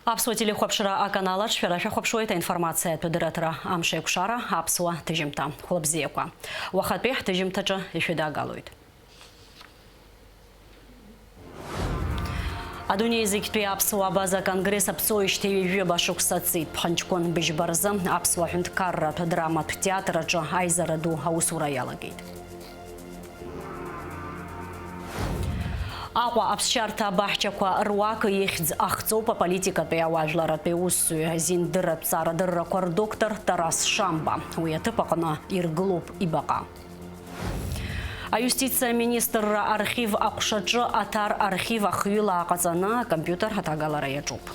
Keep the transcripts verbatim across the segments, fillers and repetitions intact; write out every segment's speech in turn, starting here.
Аԥсуа телехәаԥшра аканал аҿы шәара шәахәаԥшуеит аинформациатә дырраҭара Амшеикәшара, аԥсуа ҭыжьымҭа. Хәлабзиақәа. Уахатәи ҳҭыжьымҭаҿы ишәыдагалоит. Адунеи зегьтәи аԥсуа абаза конгресс аԥҵоижьҭеи ҩажәи ҩаба шықәса ҵит. Ԥхынҷкәын быжьба рзы аԥсуа ҳәынҭқарратә драматә театр аҿы аизара ду аусура иалагеит. Аҟәа аԥсшьарҭа абаҳчақәа руак ихьӡ ахҵоуп аполитикатәи ауаажәларратәи усзуҩ, азиндырратә ҵарадыррақәа рдоктор Тарас Шамба. Уи аҭыԥ аҟны иргылоуп ибаҟа. Аиустициа аминистрра архив аҟәшаҿы аҭар архив ахҩыла ҟаҵаны акомпиутер аҭагалара иаҿуп.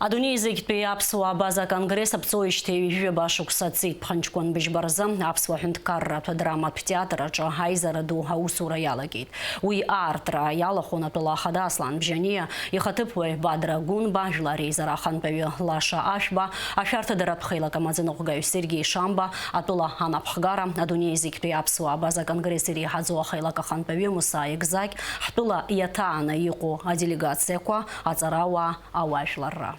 Адунеи зегьтәи аԥсуа абаза конгресс аԥҵоижьҭеи ҩажәи ҩаба шықәса ҵит. Ԥхынҷкәын быжьба рзы аԥсуа ҳәынҭқарратә драматә театр аҿы аизара ду аусура иалагеит. Уи аартра иалахәын атәыла ахада Аслан Бжьаниа, ихаҭыԥуаҩ Бадра Гәынба, жәлар реизара ахантәаҩы Лаша Ашәба, ашәарҭадаратә хеилак амаӡаныҟәгаҩ Сергеи Шамба, атәыла анапхгара, адунеи зегьтәи аԥсуа абаза конгресс иреиҳаӡоу ахеилак ахантәаҩы Муса Егзақь, ҳтәыла иаҭааны иҟоу аделегациақәа, аҵарауаа, ауаажәларра.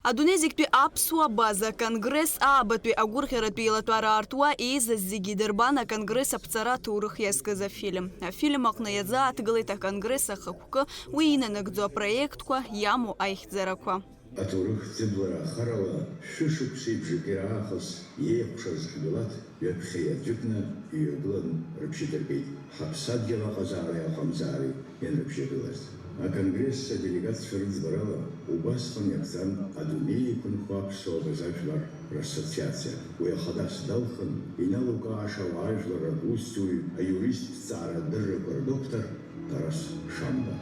Адунеи зегьтәи аԥсуа абаза конгресс аабатәи агәырӷьаратәи еилатәара аартуа еизаз зегьы идырбан аконгресс аԥҵара аҭоурых иазкыз афильм. Афильм аҟны иазааҭгылеит аконгресс ахықәкы, уи инанагӡо апроектқәа, иамоу аихьӡарақәа. Аҭоурых ӡыблара ахарала шәышықәсеиԥш акыр аахыс иеикәшаз ҳмилаҭ ҩаԥхьа иаӡәыкны иҩагылан рыбжьы дырбеит, ҳаԥсадгьыл аҟазаареи аҟамзаареи ианрыбжьагылаз. Аконгресс аделегатцәа рыӡбарала, убасҟан иахьӡан адунеи иқәынхо аԥсуа абаза жәлар рассоциациа. Уи ахадас далхын, иналукааша ауаажәларратә усзуҩ, аиуристтә ҭҵаара адыррақәа рдоктор Тарас Шамба.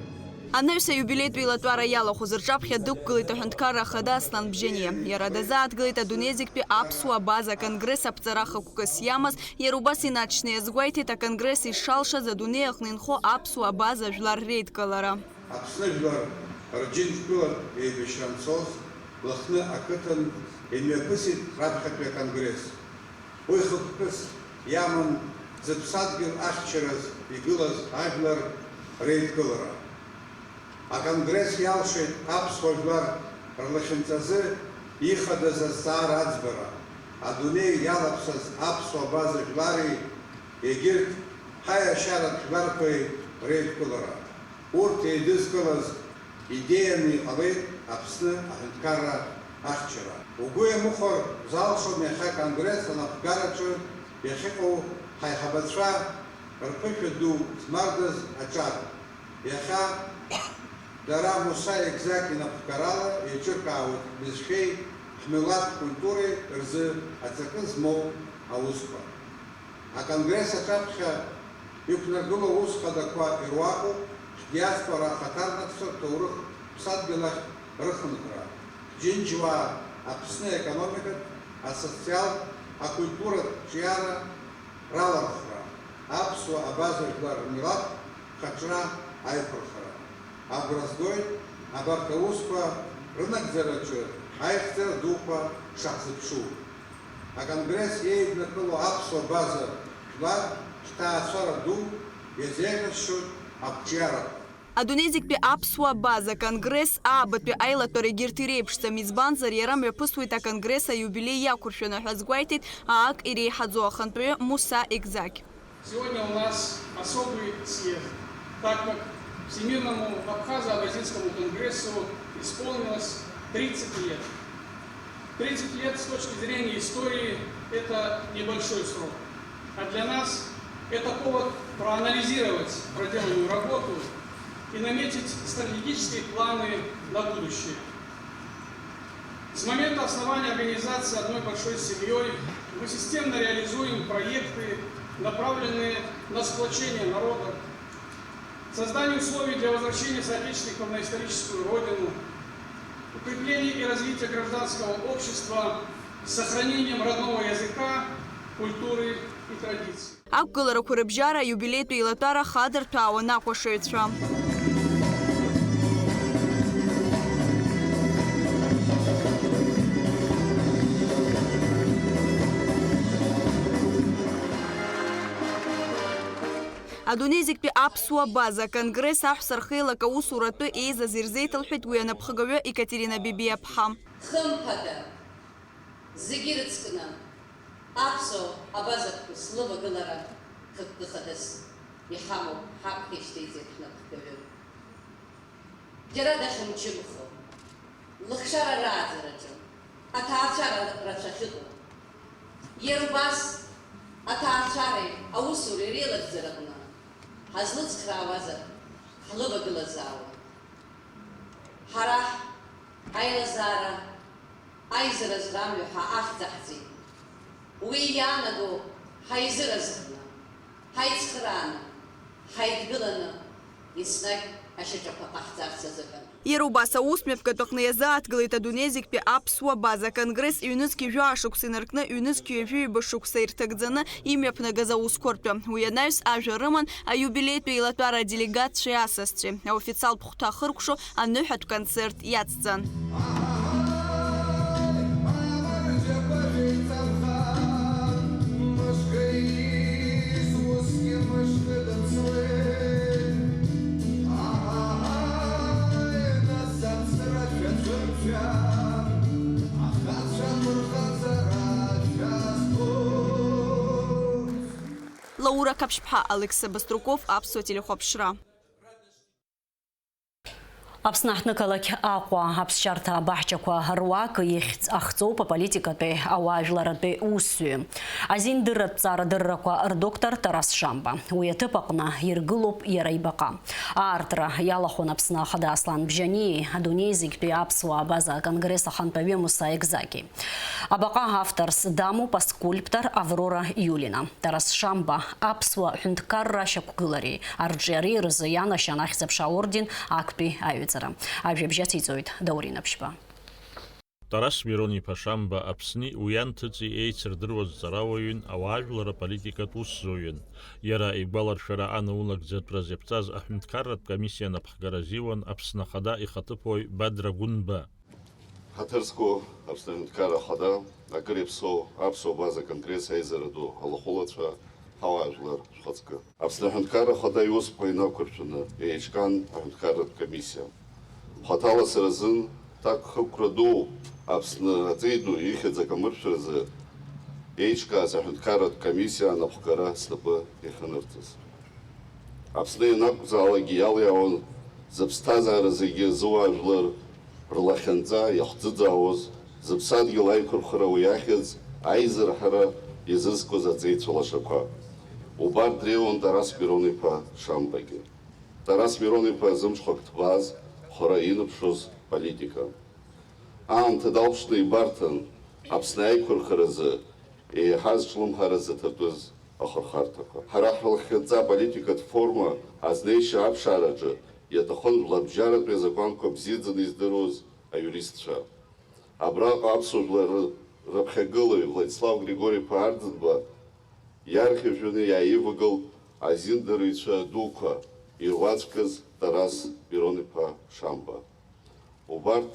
Анаҩс аиубилеитә еилатәара иалахәыз рҿаԥхьа дықәгылеит аҳәынҭқарра ахада Аслан Бжьаниа. Иара дазааҭгылеит адунеи зегьтәи аԥсуа абаза конгресс аԥҵара хықәкыс иамаз, иара убас инаҵшьны иазгәеиҭеит аконгресс ишалшаз адунеи аҟны инхо аԥсуа абаза жәлар реидкылара. Аԥсны жәлар Рџьынџьтәылатә еибашьра анцоз, Лыхны ақыҭан имҩаԥысит раԥхьатәи аконгресс. Уи хықәкыс иаман зыԥсадгьыл ахьчараз игылаз ажәлар реидкылара. Аконгресс иалшеит аԥсуа жәлар рлахьынҵазы ихадаз азҵаара аӡбара, адунеи иалаԥсаз аԥсуа абаза жәлари егьырҭ ҳаиашьаратә жәларқәеи реидкылара. Урҭ еидызкылаз идеианы иҟалеит Аԥсны аҳәынҭқарра ахьчара. Угәы иамыхәар залшом иахьа Конгресс анапхгараҿы иахьыҟоу ҳаиҳабацәа рԥышәа ду змардаз аҿар. Иахьа дара Муса Егзақь инапхгарала еиҿыркаауеит ҳбызшәеи ҳмилаҭ культуреи рзы аҵакы змоу аусқәа. Аконгресс аҿаԥхьа иқәнаргылоу аус хадақәа ируакуп ҳдиаспора ахаҭарнакцәа рҭоурых ԥсадгьыл ахь рыхынҳәра, џьынџьуаа Аԥсны аекономикатә, асоциалтә, акультуратә ҿиара ралархәра, аԥсуа абаза жәлар рмилаҭ хаҿра аиқәырхара. Агәра згоит абарҭ аусқәа рынагӡараҿы аихьӡара дуқәа шаҳзыԥшу. Аконгресс еиднакыло аԥсуа база жәлар ҳҭаацәара ду иазеиӷьасшьоит ақәҿиарақәа. Адунеи зегьтәи аԥсуа база конгресс аабатәи аилатәара егьырҭ иреиԥшӡам, избанзар, иара мҩаԥысуеит аконгресс аиубилеи иақәыршәаны ҳәа азгәеиҭеит ААК иреиҳаӡоу ахантәаҩы Муса Егзакь. Сегодня у нас особый съезд, так как Всемирному Абхазо-Абазинскому конгрессу исполнилось тридцать лет. Тридцать лет с точки зрения истории — это небольшой срок. А для нас это повод проанализировать проделанную работу и наметить стратегические планы на будущее. С момента основания организации одной большой семьей мы системно реализуем проекты, направленные на сплочение народа, создание условий для возвращения соотечественников на историческую родину, укрепление и развитие гражданского общества с сохранением родного языка, культуры и традиций. Ақәгыларақәа рыбжьара аиубилеитә еилатәара хадырҭәаауан акәашаҩцәа. Адунеи зегьтәи аԥсуа база конгресс аҳәса рхеилак аусуратәы еизаз ирзеиҭалҳәеит уи анапхгаҩы Екатерина Бебиаԥҳа. Хымԥада, зегьы ирыцкны, аԥсуа абаза ԥҳәыс лывагылара хықәкы хадас иҳамоуп ҳаԥхьа ишьҭеиҵеит ҳнапхгаҩы. Џьара дахьымчымхо, лыхшара рааӡараҿы аҭаацәара рацәа ахьыҟоу, иара убас аҭаацәареи аусуреи реилырӡараҟны ҳазлыцхраауазар, ҳлывагылазаауан. Ҳара ҳаилазаара аизаразы амҩа ҳәа ахьӡ аҳҵеит. Уи иаанаго ҳаизыразхны, ҳаицхрааны, ҳаидгыланы, еснагь ашьаҿақәа ҟаҳҵарц азыҳәан. Иара убас аусмҩаԥгатә аҟны иазааҭгылеит адунеи зегьтәи аԥсуа база конгресс ҩнызқь жәаа шықәса инаркны ҩнызқь ҩажәи ҩба шықәса ирҭагӡаны имҩаԥнагаз аусқәа ртәы. Уи анаҩс ажәа рыман аиубилеитә еилатәара аделегатцәеи асасцәеи. Аофициалтә хәҭа ахыркәшо аныҳәатә концерт иацҵан. Лаура Қаԥшьԥҳа, Алықьса Баструков, Аԥсуа телехәаԥшра. Аԥсны аҳҭнықалақь Аҟәа аԥсшьарҭа абаҳчақәа руак ихьӡ ахҵоуп аполитикатәи ауаажәларатәи усзуҩы, азиндырратә ҵарадыррақәа рдоктор Тарас Шамба. Уи аҭыԥ аҟны иргылоуп иара ибаҟа. Аартра иалахәын Аԥсны Ахада Аслан Бжьаниеи адунеи зегьтәи аԥсуаа абаза аконгресс ахантәаҩы Муса Егзаки. Абаҟа авторс дамоуп аскульптор Аврора Иулина. Тарас Шамба аԥсуа ҳәынҭқарра ашьақәгылареи арҿиареи рзы ианашьан Ахьӡ-аԥша аорден актәи аҩаӡара. Ажәабжь ациҵоит Даурен Аԥшьба. Тарас Мирон-иԥа Шамба Аԥсни уи анҭыҵи еицырдыруаз ҵарауаҩын, ауаажәлар аполитикатә усзуҩын. Иара игәаларшәара анаунагӡатәра зеиԥҵаз аҳәынҭқарратә комиссиа анапхгара азиуан Аԥсны Ахада ихаҭыԥуаҩ Бадра Гәынба. Ҳаҭыр зқәу Аԥсны Аҳәынҭқарра Ахада, акыр иаԥсоу аԥсуа база конгресс аизара ду алахәылацәа, ҳауаажәлар шәхаҵкы. Аԥсны Аҳәынҭқарра Ахада иусқәа инақәыршәаны еиҿкаан аҳәынҭқарратә комиссиа. Хаҭала сара сзын ҭакԥхықәра дууп Аԥсны аҵеи ду ихьӡ акамыршәразы еиҿкааз аҳәынҭқарратә комиссиа анапхгара снапы иахьанырҵаз. Аԥсны ианакәзаалакгьы иалиаауан зыԥсҭазаара зегьы зуаажәлар рлахьынҵа иахӡыӡаауаз, зыԥсадгьыл аиқәырхара уи ахьӡ аизырҳара изызкуаз аҵеицәа лашақәа. Убарҭ дреиуан Тарас Мирон-иԥа Шамбагьы. Тарас Мирон-иԥа зымҽхак ҭбааз, хәара иныԥшуаз политика. Аамҭа далԥшны ибарҭан Аԥсны аиқәырхаразы еиҳа зҿлымҳара заҭатәыз ахырхарҭақәа. Ҳара ҳлахьынҵа аполитикатә форма азнеишьа аԥшаараҿы иаҭахын жәларбжьаратәи азакәанқәа бзиаӡаны издыруаз аиуристцәа. Абраҟа аԥсуа жәлар ры-, рыԥхьагылаҩ Владислав Григори-иԥа Арӡынба иарӷьажәҩаны иааивагылт азиндырыҩцәа дуқәа, ируаӡәкыз Тарас Мирон-иԥа Шамба. Убарҭ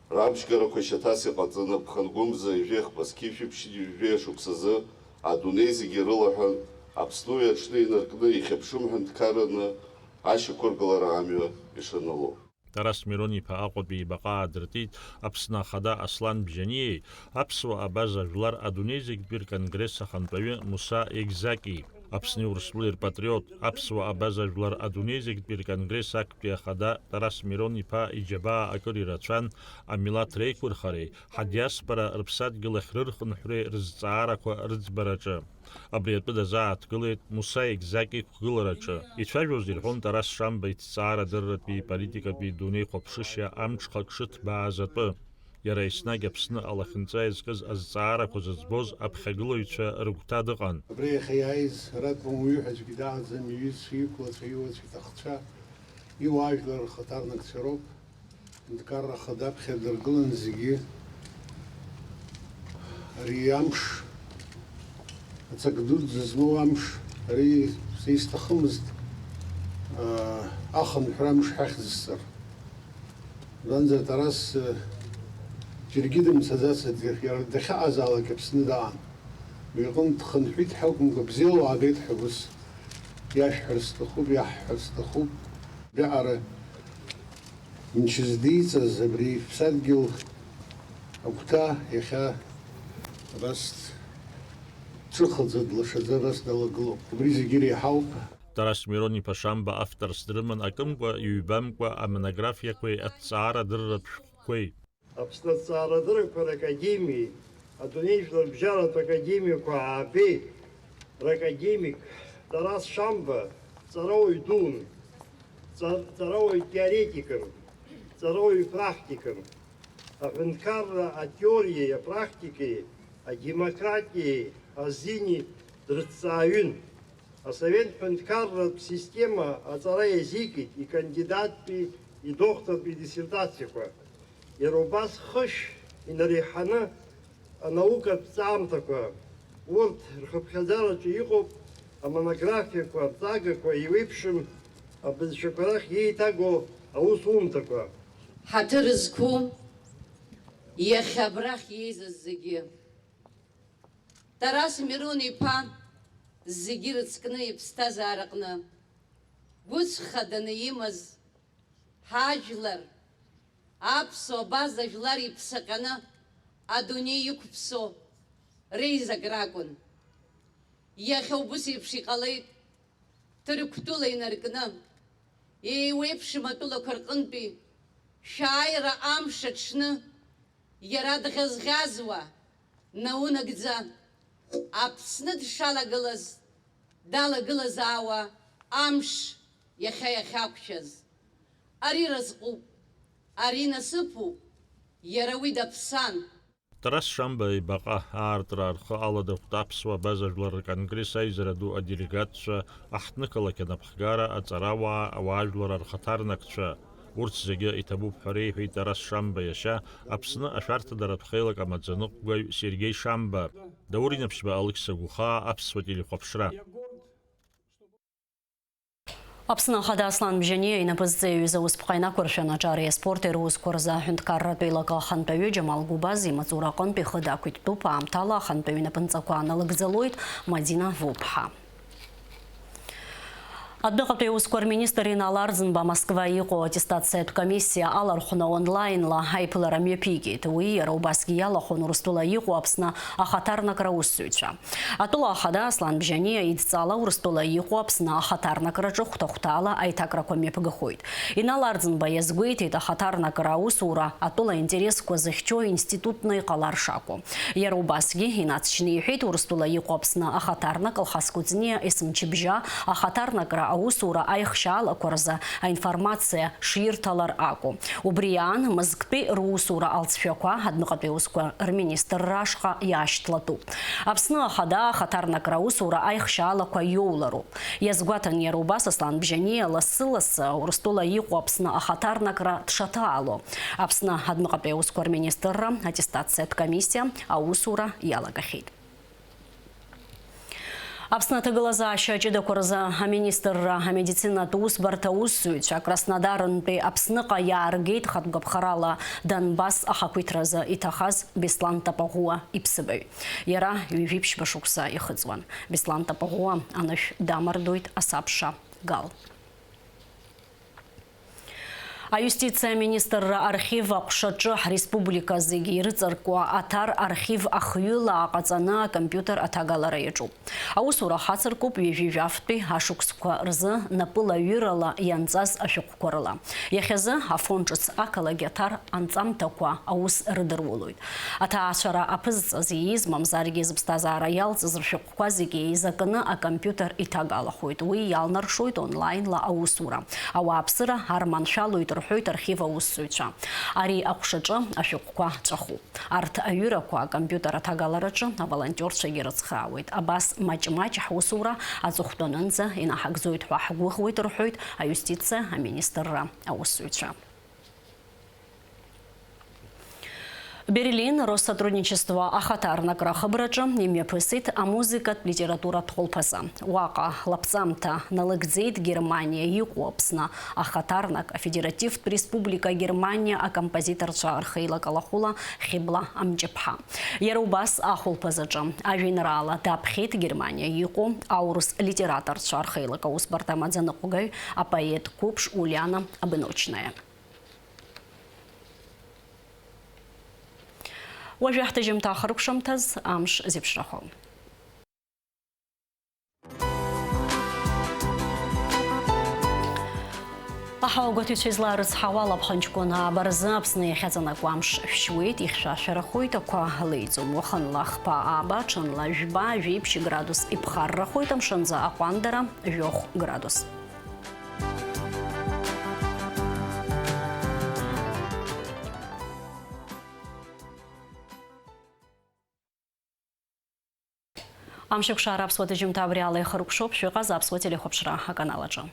рабжьгарақәа шьаҭас иҟаҵаны, ԥхынгәымза ҩажәихԥа зқьи жәиԥшьынҩажәи ашықәсазы адунеи зегьы ирылаҳәан, Аԥсны уи аҽны инаркны ихьыԥшым ҳәынҭқарраны ашьақәыргылара амҩа ишаныло. Тарас Мирон-иԥа Аҟәатәи ибаҟа аадыртит Аԥсны Ахада Аслан Бжьаниеи, аԥсуа абаза жәлар адунеи зегьтәи рконгресс ахантәаҩы Муса Егзаки. Аԥсни Урыстәылеи рпатриот, аԥсуа абаза жәлар адунеи зегьтәи рконгресс актәи ахада Тарас Мирон-иԥа иџьабаа акыр ирацәан, амилаҭ реиқәырхареи ҳадиаспора рыԥсадгьыл ахь рырхынҳәреи рызҵаарақәа рыӡбараҿы. Абри атәы дазааҭгылеит Муса Егзаки иқәгылараҿы. Ицәажәоз ирҳәон Тарас Шамба иҭҵаарадырратәи политикатәи дунеихәаԥшышьа амҽхак шыҭбааз атәы. Иара еснагь Аԥсны алахьынҵа иазкыз азҵаарақәа зыӡбоз аԥхьагылаҩцәа рыгәҭа дыҟан. Абра иахьа иааиз аратәи уаҩы ҳәа аӡәгьы дааӡам, иҩызцәа, иқәлацәа, иуацәа, иҭахцәа, иуаажәлар рхаҭарнакцәа роуп. Аҳәынҭқарра Ахада аԥхьа дыргылан зегьы. Ари амш, ацак дуӡӡа змоу амш, ари са исҭахымызт, аа, ахынҳәра амш ҳахьӡысҵар. Избанзар, Тарас, э, џьаргьы дымцаӡацызт, иара дахьаҟазаалак Аԥсны даан. Уи иҟынтә дхынҳәит ҳәа акәымкәа, бзиала уаагеит ҳәа ус. Иашәҳәар сҭахуп, иаҳҳәар сҭахуп. Даара мчы здиҵаз абри иԥсадгьыл агәҭа иахьа абас ҿыхаӡа, длашаӡа абас далагылоуп. Убри зегьы иреиҳауп. Тарас Мирон-иԥа Шамба авторс дрыман акымкәа, ҩбамкәа амонографиақәеи аҭҵаарадырратә шәҟәқәеи. Аԥсны аҭҵаарадыррақәа ракадемиеи адунеи жәларбжьаратә академиақәа аабеи ракадемик Тарас Шамба ҵарауаҩ дуун, ҵа-, ҵарауаҩ теоретикын, ҵарауаҩ практикын. Аҳәынҭқарра атеориеи апрактикеи, адемократиеи азини дрыҭҵааҩын. Асовет ҳәынҭқарратә система аҵара иазикит икандидаттәи, идоктортәи диссертациақәа. Иара убас хышә инареиҳаны анаукатә ҵаамҭақәа, урҭ рхыԥхьаӡараҿы иҟоуп амонографиақәа, арҵагақәа, еиуеиԥшым абызшәақәа рахь еиҭаго аусумҭақәа. Ҳаҭыр зқәу, иахьа абрахь еизаз зегьы. Тарас Мирон-иԥа зегьы ирыцкны иԥсҭазаараҟны гәыцә хаданы имаз, ҳажәлар, аԥсуа абаза жәлар иԥсаҟьаны адунеи иқәԥсо реизак ракәын. Иахьа убыс еиԥш иҟалеит, Ҭырқәтәыла инаркны, еиуеиԥшым атәылақәа рҟынтәи шәааира амш аҽны, иара дӷьазӷьазуа, наунагӡа Аԥсны дшалагылаз, далагылазаауа амш иахьа иахьақәшәаз. Ари разҟуп, ари насыԥуп, иара уи даԥсан. Тарас Шамба ибаҟа аартра рхы аладырхәт аԥсуа абаза жәлар рконгресс аизара ду аделегатцәа, аҳҭнықалақь анапхгара, аҵарауаа, ауаажәлар рхаҭарнакцәа. Урҭ зегьы иҭабуп ҳәа реиҳәеит Тарас Шамба иашьа, Аԥсны ашәарҭадаратә хеилак амаӡаныҟәгаҩ Сергеи Шамба. Даур Инаԥшьба, Алықьса Гәыхаа, Аԥсуа телехәаԥшра. Аԥсны Ахада Аслан Бжьаниа инапы зҵаҩыз аусԥҟа инақәыршәаны, аҿареи аспорти русқәа рзы аҳәынҭқарратә еилакы ахантәаҩы Џьамал Гәыбаз имаҵура аҟынтә ихы дақәиҭтәуп, аамҭала ахантәаҩы инапынҵақәа аналагӡалоит Мадина Вуԥҳа. Адәныҟатәи аусқәа рминистр Инал Арӡынба Москва иҟоу аттестациатә комиссиа алархәны онлаинла аиԥылара мҩаԥигеит. Уи иара убасгьы иалахәын Урыстәыла иҟоу Аԥсны ахаҭарнакра аусзуҩцәа. Атәыла ахада Аслан Бжьаниа идҵала Урыстәыла иҟоу Аԥсны ахаҭарнакраҿы хәҭа-хәҭала аиҭакрақәа мҩаԥгахоит. Инал Арӡынба иазгәеиҭеит, ахаҭарнакра аусура атәыла интересқәа зыхьчо институтны иҟалар шакәу. Иара убасгьы инаҵшьны иҳәеит, Урыстәыла иҟоу Аԥсны ахаҭарнак Алхас Кәыҵниа есымчыбжьа ахаҭарнакра аусура аихшьаалақәа рзы аинформациа ширҭалар акәу. Убри аан, мызктәи русура алҵшәақәа адәныҟатәи аусқәа рминистрра ашҟа иаашьҭлатәуп. Аԥсны ахада ахаҭарнакра аусура аихшьаалақәа иоулароуп. Иазгәаҭан иара убас Аслан Бжьаниа лассы-лассы Урыстәыла иҟоу Аԥсны ахаҭарнакра дшаҭаало. Аԥсны адәныҟатәи аусқәа рминистрра аттестациатә комиссиа аусура иалагахьеит. Аԥсны аҭагылазаашьа ҷыдақәа рзы аминистрра амедицинатә усбарҭа аусзуҩцәа Краснодарнтәи Аԥсныҟа иааргеит хатәгәаԥхарала Донбасс ахақәиҭразы иҭахаз Беслан Тапаӷәуа иԥсыбаҩ. Иара ҩажәи ԥшьба шықәса ихыҵуан. Беслан Тапаӷәуа анышә дамардоит асабша Гал. Аиустициа аминистрра архив аҟәшаҿы ҳреспублика зегьы ирыҵаркуа аҭар архив ахҩыла аҟаҵаны акомпиутер аҭагалара иаҿуп. Аусура хацыркуп ҩажәи жәафтәи ашықәсқәа рзы напылаҩырала ианҵаз ашәҟәқәа рыла. Иахьазы Афон ҿыц ақалақь аҭар анҵамҭақәа аус рыдырулоит. Аҭаацәара аԥызҵаз ииз, мамзаргьы зыԥсҭазаара иалҵыз ршәҟәқәа зегьы еизакны акомпиутер иҭагалахоит. Уи иалнаршоит онлаинла аусура. Ауааԥсыра арманшәалоит, рҳәоит архив аусзуҩцәа. Ари аҟәшаҿы ашәҟәқәа ҵәахуп. Арҭ аҩырақәа акомпиутер аҭагалараҿы аволонтиорцәагьы рыцхраауеит. Абас маҷ-маҷ ҳусура аҵыхәтәанынӡа инаҳагӡоит ҳәа ҳгәыӷуеит, рҳәоит аиустициа аминистрра аусзуҩцәа. Берлин Россотрудничество ахаҭарнакра ахыбраҿы имҩаԥысит амузыкатә литературатә хәылԥазы. Уаҟа лаԥҵамҭа налыгӡеит Германиа иҟоу Аԥсны ахаҭарнак, Афедеративтә Республика Германиа акомпозиторцәа рхеилак алахәыла Хьыбла Амҷыԥҳа. Иара убас ахәылԥазаҿы ажәеинраала даԥхьеит Германиа иҟоу аурыс литераторцәа рхеилак аусбарҭа амаӡаныҟәгаҩ, апоет қәыԥш Улиана Обыночная. Уажәы ҳҭыжьымҭа ахыркәшамҭаз амш зеиԥшрахо. Аҳауагәаҭаҩцәа излаарыцҳауа алаԥхынҷкәын ааба рзы Аԥсны иахьаҵанакуа амш шәшьуеит, ихьшәашәарахоит, ақәа леиӡом. Уахынла хԥа ааба, ҽынла жәба, жәеиԥшь градус иԥхаррахоит, амшынӡы аҟәандара жәохә градус. Амшеикәшара аԥсуа ҭыжьымҭа абри ала ихыркәшоуп, шәыҟаз аԥсуа телехәаԥшра аканал аҿы.